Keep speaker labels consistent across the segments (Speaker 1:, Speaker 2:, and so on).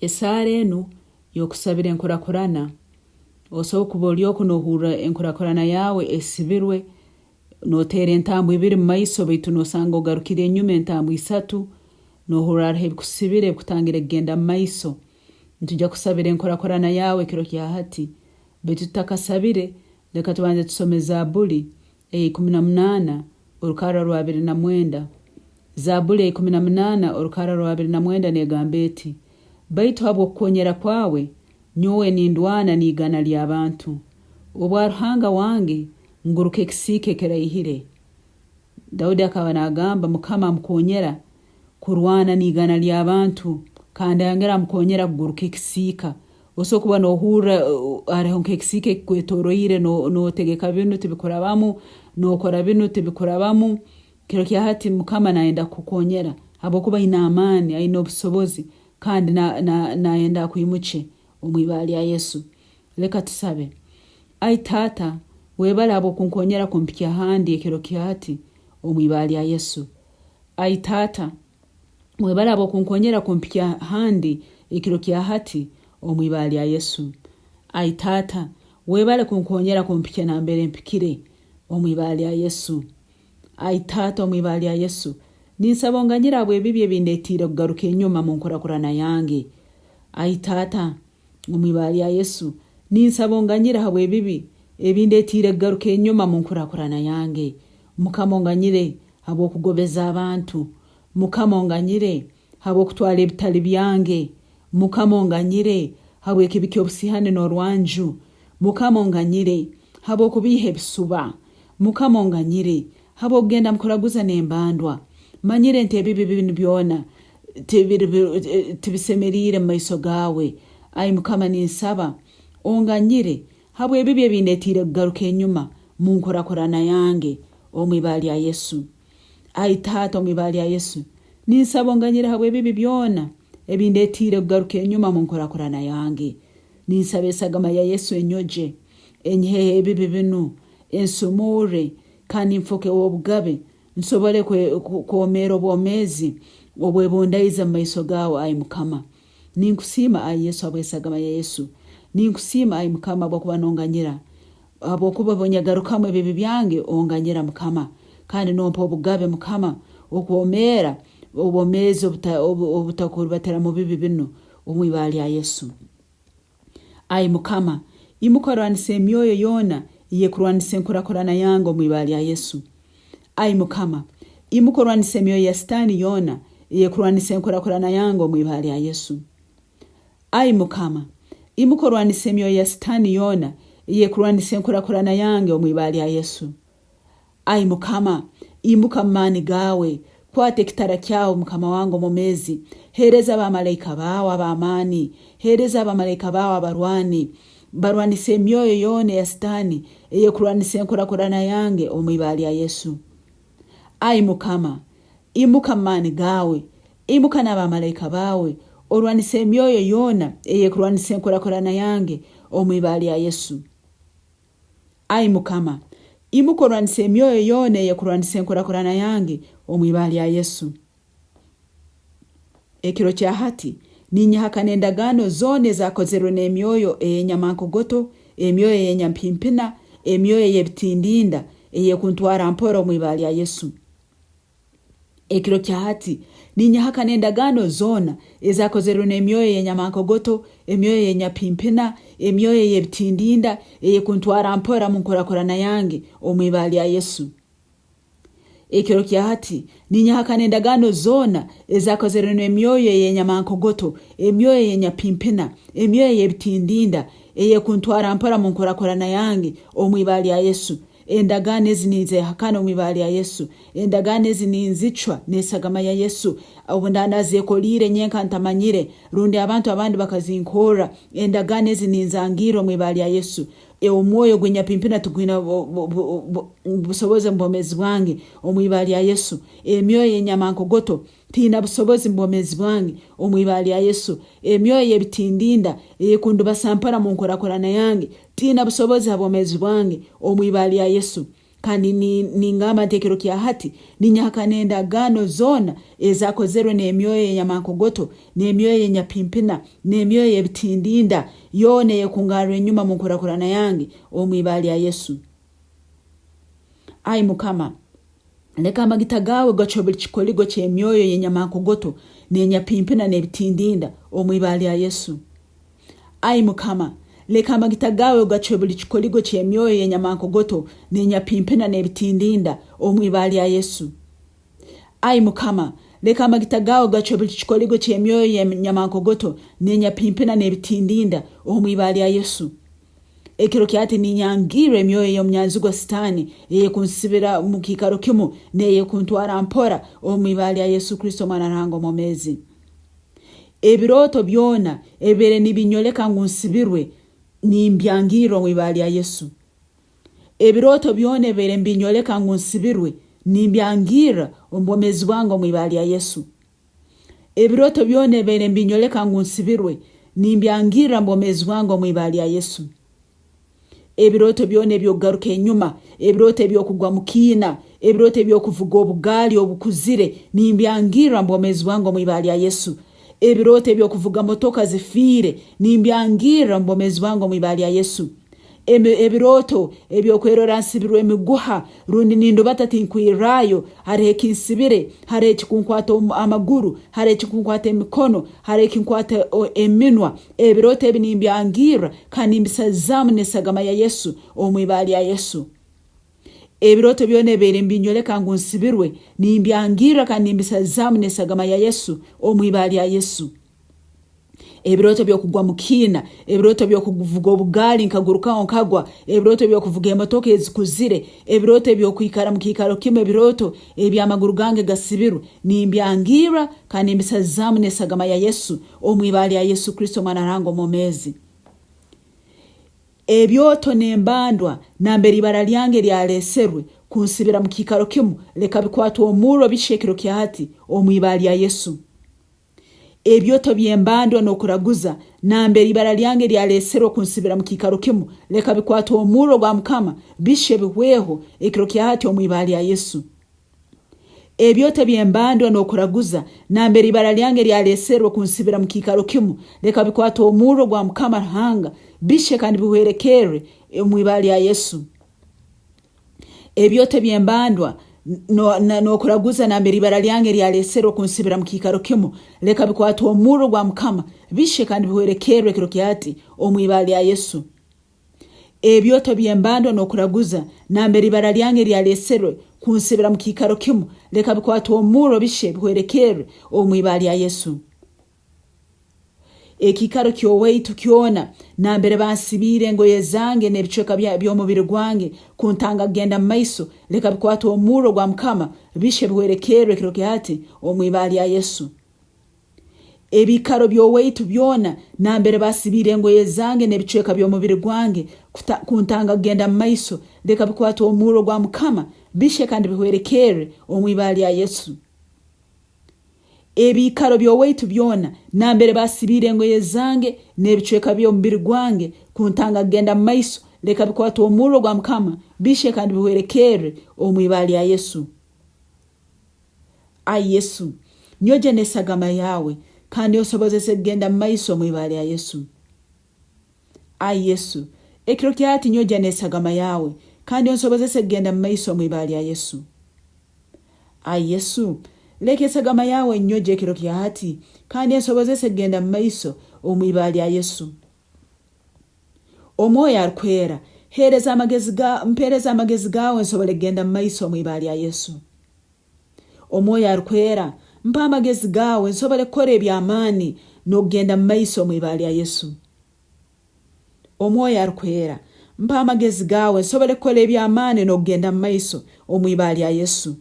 Speaker 1: Esaara enu y'okusabira enkurakurana. Osobora kuba oli oku nohurra enkurakurana yaawe esibirwe, noteera entambwe ibiri mumaiso baitu nosanga ogarukire enyuma entambwe isatu, nohurra haroho ebikusibire ebikutangire kugenda mumaiso. Nitwija kusabira enkurakurana yaawe ekiro kya hati. Baitu tutakasabire, leka tubanze tusome Zabuli eya 18 orukarra rwa 29. Zabuli eya 18 orukarra rwa 29 negamba eti, Baitu habw'okukonyera kwawe nyowe nindwana n'igana ly'abantu, obwa Ruhanga wange nguruka ekisiika ekiraihire. Daudi akaba nagamba Mukama amukonyera kurwana n'igana ly'abantu kandi ayongera amukonyera kuguruka ekisiika. Osobola kuba nohurra haroho nk'ekisiika ekikwetoroire notegeka binu tibikurabamu, nokora binu tibikurabamu. Kiro kya hati Mukama nayenda kukukonyera habwokuba aine amaani, aine obusobozi kandi nayenda akwimukye omu ibara lya Yesu. Leka tusabe. Ai Taata, webale habw'okunkonyera kumpikya handi ekiro kya hati omu ibara lya Yesu. Ai Taata, webale habw'okunkonyera kumpikya handi ekiro kya hati omu ibara lya Yesu. Ai Taata, webale kunkonyera kumpikya nambere mpikire omu ibara lya Yesu. Ai Taata, omu ibara lya Yesu, ninsaba onganyire habw'ebibi ebindetiire kugaruka enyuma mu nkurakurana yange. Ai Taata, omu ibara lya Yesu, ninsaba onganyire habw'ebibi ebindetiire kugaruka enyuma mu nkurakurana yange. Mukama onganyire habw'okugobeza abantu. Mukama onganyire habw'okutwara ebitali byange. Mukama onganyire habw'ekibi ky'obusihani n'orwanju. Mukama onganyire habw'okubiiha ebisuba. Mukama onganyire habw'okugenda mukuraguza n'embandwa. Manyire nti ebibi binu byona tibisemeriire mu maiso gaawe. Ai Mukama ninsaba onganyire habw'ebibi ebindetiire kugaruka enyuma mu nkurakurana yange omu ibara lya Yesu. Ai Taata omu ibara lya Yesu, ninsaba onganyire habw'ebibi byona ebindetiire kugaruka enyuma mu nkurakurana yange. Ninsaba esagama ya Yesu enyogye, enyiheho ebibi binu, ensumurre, kandi nfoke w'obugabe nsobole kwomeera obwomeezi obwebundaize mu maiso gaawe ai Mukama. Ninkusiima ai Yesu habw'esagama ya Yesu. Ninkusiima ai Mukama habwokuba nonganyira. Habwokuba obunyegarukamu ebibi byange onganyira Mukama, kandi nompa obugabe Mukama okwomeera obwomeezi obutakurubatira mu bibi binu omu ibara lya Yesu. Ai Mukama, imuka orwanise emyoyo yoona eyekurwanisa enkurakurana yange omu ibara lya Yesu. Ai Mukama, imuka orwanise emyoyo ya Sitaani yoona eyekurwanisa enkurakurana yange omu ibara lya Yesu. Ai Mukama, imuka orwanise emyoyo ya Sitaani yoona eyekurwanisa enkurakurana yange omu ibara lya Yesu. Ai Mukama, imuka mu maani gaawe, kwata ekitara kyawe, Mukama wange omwomeezi, heereza abamalaika baawe ab'amaani, heereza abamalaika baawe abarwani, barwanise emyoyo yoona eya Sitaani eyekurwanisa enkurakurana yange omu ibara lya Yesu. Ai Mukama, imuka mu maani gaawe, imuka n'abamalaika baawe, orwanise emyoyo yoona eyekurwanisa enkurakurana yange omu ibara lya Yesu. Ai Mukama, imuka orwanise emyoyo yoona eyekurwanisa enkurakurana yange omu ibara lya Yesu. Ekiro kya hati, ninyehakana endagaano zoona ezakozerwe n'emyoyo ey'enyamankogoto, emyoyo ey'enyampimpina, emyoyo ey'ebitindinda ey'ekuntwara mpora omu ibara lya Yesu. Ekiro kya hati, ninyehakana endagaano zoona ezakozerwe n'emyoyo ey'enyamankogoto, emyoyo ey'enyapimpina, emyoyo ey'ebitindinda ey'ekuntwara mpora mu nkurakurana yange omu ibara lya Yesu. Ekiro kya hati, ninyehakana endagaano zoona ezakozerwe n'emyoyo ey'enyamankogoto, emyoyo ey'enyapimpina, emyoyo ey'ebitindinda ey'ekuntwara mpora mu nkurakurana yange omu ibara lya Yesu. Endagaano ezi ninzehakana omu ibara lya Yesu. Endagaano ezi ninzicwa n'esagama ya Yesu. Obu ndaaba nazekoliire nyenka ntamanyire, rundi abantu abandi bakazinkorra, endagaano ezi ninzangirra omu ibara lya Yesu. Omwoyo gw'enyapimpina tigwina busobozi omu bwomeezi bwange omu ibara lya Yesu. Emyoyo ey'enyamankogoto tiina busobozi mu bwomeezi bwange omu ibara lya Yesu. Emyoyo ey'ebitindinda ey'ekundubasampara mu nkurakurana yange tiina busobozi ha bwomeezi bwange omu ibara lya Yesu. Kandi ningamba nti ekiro kya hati ninyehakana endagaano zoona ezakozerwe n'emyoyo y'enyamankogoto, n'emyoyo y'enyapimpina, n'emyoyo y'ebitindinda yoona eyekungarra enyuma mu nkurakurana yange omu ibara lya Yesu. Ai Mukama, leka amagita gaawe gacwe buli kikoligo ky'emyoyo y'enyamankogoto n'enyapimpina n'ebitindinda omu ibara lya Yesu. Ai Mukama, leka amagita gaawe gacwe buli kikoligo ky'emyoyo y'enyamankogoto n'enyapimpina n'ebitindinda omu ibara lya Yesu. Ai Mukama, leka amagita gaawe gacwe buli kikoligo ky'emyoyo y'enyamankogoto n'enyapimpina n'ebitindinda omu ibara lya Yesu. Ekiro kya hati ninyangirra emyoyo ey'omunyanzigwa Sitaani ey'ekunsibira omu kiikaro kimu n'ey'ekuntwara mpora omu ibara lya Yesu Kristo Omwana wa Ruhanga omwomeezi. Ebirooto byona ebibaire nibinyoleka ngu nsibirwe nimbyangirra omu ibara lya Yesu. Ebirooto byona ebibaire nibinyoleka ngu nsibirwe nimbyangirra omu bwomeezi bwange omu ibara lya Yesu. Ebirooto byona ebibaire nibinyoleka ngu nsibirwe nimbyangirra omu bwomeezi bwange omu ibara lya Yesu. Ebirooto byona eby'okugaruka enyuma, ebirooto eby'okugwa mu kiina, ebirooto eby'okuvuga obugaali obukuzire, nimbyangirra mu bwomeezi bwange omu ibara lya Yesu. Ebirooto eby'okuvuga motoka zifiire, nimbyangirra mu bwomeezi bwange omu ibara lya Yesu. Ebirooto eby'okwerora nsibirwe emiguha rundi nindubata tinkwirrayo, haroho ekinsibire, haroho ekikunkwata amaguru, haroho ekikunkwata emikono, haroho ekinkwata eminwa, Ebirooto ebi nimbyangirra kandi nimbisazaamu n'esagama ya Yesu, omu ibara lya Yesu. Ebirooto byona ebibaire nibinyoleka ngu nsibirwe, nimbyangirra kandi nimbisazaamu n'esagama ya Yesu, omu ibara lya Yesu. Ebirooto by'okugwa mu kiina, ebirooto by'okuvuga obugaali nkagurukaho nkagwa, ebirooto by'okuvuga emotoka ezikuzire, ebirooto eby'okwikara mu kiikaro kimu, ebirooto eby'amaguru gange gasibirwe, nimbyangirra kandi nimbisazaamu n'esagama ya Yesu, Omu ibara lya Yesu Kristo Omwana wa Ruhanga omwomeezi, ebyoto n'embandwa nambere ibara lyange lyaleeserwe kunsibira mu kiikaro kimu, leka bikwatwe omurro bihye ekiro kya hati, omu ibara lya Yesu. Ebyoto by'embandwa n'okuraguza nambere ibara lyange lyaleeserwe kunsibira mu kiikaro kimu, leka bikwatwe omurro gwa Mukama bihye bihweho ekiro kya hati, omu ibara lya Yesu. Ebyoto by'embandwa n'okuraguza, nambere ibara lyange lyaleeserwe kunsibira mu kiikaro kimu, leka bikwatwe omurro gwa Mukama Ruhanga, bihye kandi bihwerekerre omu ibara lya Yesu. Ebyoto by'embandwa n'okuraguza nambere ibara lyange lyaleeserwe kunsibira mu kiikaro kimu, leka bikwatwe omurro gwa Mukama, bihye kandi bihwerekerre ekiro kya hati omu ibara lya Yesu. Ebyoto by'embandwa n'okuraguza, nambere ibara lyange lyaleeserwe kunsibira mu kiikaro kimu, leka bikwatwe omurro bihye bihwerekerre omu ibara lya Yesu. Ekiikaro ky'owaitu kyona nambere bansibiire engoye zange n'ebicweka by'omubiri gwange kuntanga kugenda mu maiso, leka bikwatwe omurro gwa Mukama bihye bihwerekerre ekiro kya hati omu ibara lya Yesu. Ebiikaro by'owaitu byona nambere baasibiire engoye zange n'ebicweka by'omubiri gwange kuntanga kugenda mu maiso, leka bikwatwe omurro gwa Mukama, bihye kandi bihwerekerre omu ibara lya Yesu. Ebiikaro by'owaitu byona nambere baasibiire engoye zange n'ebicweka by'omubiri gwange kuntanga kugenda mu maiso, leka bikwatwe omurro gwa Mukama, bihye kandi bihwerekerre omu ibara lya Yesu. Ai Yesu, nyogye n'esagama yaawe, kandi onsobozese kugenda mu maiso omu ibara lya Yesu. Ai Yesu, ekiro kya hati nyogya n'esagama yaawe, kandi onsobozese kugenda mu maiso omu ibara lya Yesu. Ai Yesu, leka esagama yaawe enyogye ekiro kya hati, kandi ensobozese kugenda mu maiso omu ibara lya Yesu. Omwoyo Arukwera, heereza amagezi ga, mpeereza amagezi gaawe nsobole kugenda mu maiso omu ibara lya Yesu. Omwoyo Arukwera, mpa amagezi gaawe nsobole kukora eby'amaani n'okugenda mu maiso omu ibara lya Yesu. Omwoyo Arukwera, mpa amagezi gaawe nsobole kukora eby'amaani n'okugenda mu maiso omu ibara lya Yesu.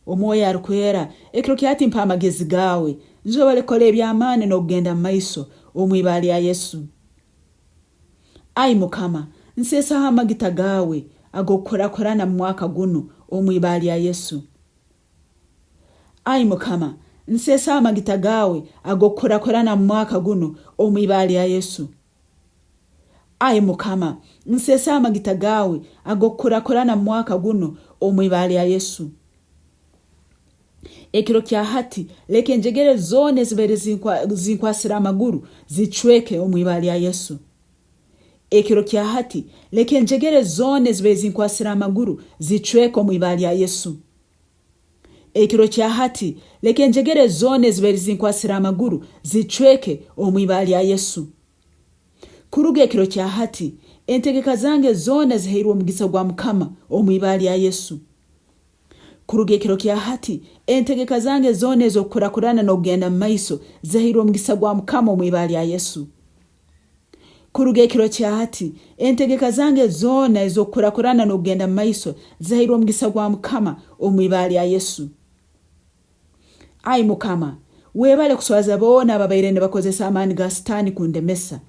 Speaker 1: Omwoyo Arukwera, ekiro kya hati mpa amagezi gaawe, nsobole kukora eby'amaani n'okugenda mu maiso omu ibara lya Yesu. Ai Mukama, nseesaho amagita gaawe ag'okukurakurana mu mwaka gunu omu ibara lya Yesu. Ai Mukama, nseesaho amagita gaawe ag'okukurakurana mu mwaka gunu omu ibara lya Yesu. Ai Mukama, nseesaho amagita gaawe ag'okukurakurana mu mwaka gunu omu ibara lya Yesu. Ekiro kya hati, leka enjegere zoona ezibaire zinkwasire amaguru zicweke omu ibara lya Yesu. Ekiro kya hati, leka enjegere zoona ezibaire zinkwasire amaguru zicweke omu ibara lya Yesu. Ekiro kya hati, leka enjegere zoona ezibaire zinkwasire amaguru zicweke omu ibara lya Yesu. Kuruga ekiro kya hati, entegeka zange zoona zihairwe omugisa gwa Mukama omu ibara lya Yesu. Kuruga ekiro kya hati, entegeka zange zoona ez'okukurakurana n'okugenda mu maiso zihairwe omugisa gwa Mukama omu ibara lya Yesu. Kuruga ekiro kya hati, entegeka zange zoona ez'okukurakurana n'okugenda mu maiso zihairwe omugisa gwa Mukama omu ibara lya Yesu. Ai Mukama, webale kuswaza boona ababaire nibakozesa amaani ga Sitaani kundemesa,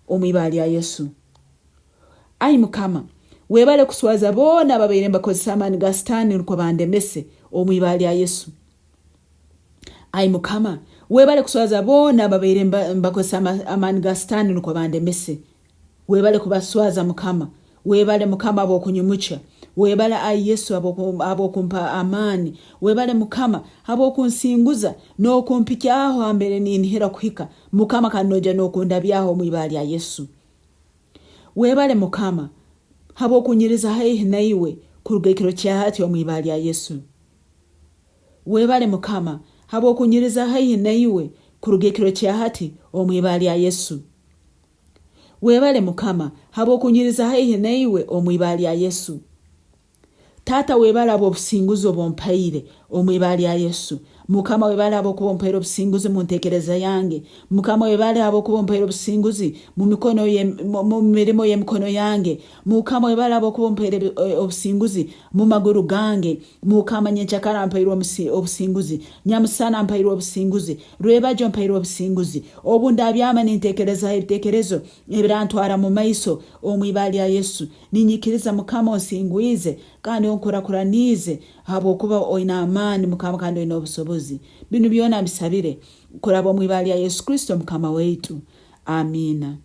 Speaker 1: omu ibara lya Yesu. Ai Mukama, webale kuswaza boona ababaire nibakozesa amaani ga Sitaani nukwo bandemese, omu ibara lya Yesu. Ai Mukama, webale kuswaza boona ababaire nibakozesa amaani ga Sitaani nukwo bandemese. Webale kubaswaza Mukama. Webale Mukama habw'okunyimukya. Webale ai Yesu habw'okumpa amaani. Webale Mukama habw'okunsinguza n'okumpikyaho hambere ninihira kuhika. Mukama kandi noija n'okundabyaho omu ibara lya Yesu. Webale Mukama habw'okunyiriza haihi naiwe kuruga ekiro kya hati omu ibara lya Yesu. Webale Mukama habw'okunyiriza haihi naiwe kuruga ekiro kya hati omu ibara lya Yesu. Webale Mukama habw'okunyiriza haihi naiwe omu ibara lya Yesu. Taata webale habw'obusinguzi obwompaire omu ibara lya Yesu. Mukama webale habw'okuba ompaire obusinguzi mu ntekereza yange. Mukama webale habw'okuba ompaire obusinguzi mu mikono mu mirimo y'emikono yange. Mukama webale habw'okuba ompaire obusinguzi mu maguru gange. Mukama nyenkyakara mpairwe obusinguzi, nyamusana mpairwe obusinguzi, rwebagyo mpairwe obusinguzi. Obu ndabyama nintekerezaho ebitekerezo ebirantwara mu maiso omu ibara lya Yesu. Ninyikiriza Mukama onsingwize kandi onkurakuraniize habwokuba oine amaani Mukama kandi oine obusobozi. Binu byona mbisabire kuraba omu ibara lya Yesu Kristo Mukama waitu. Amiina.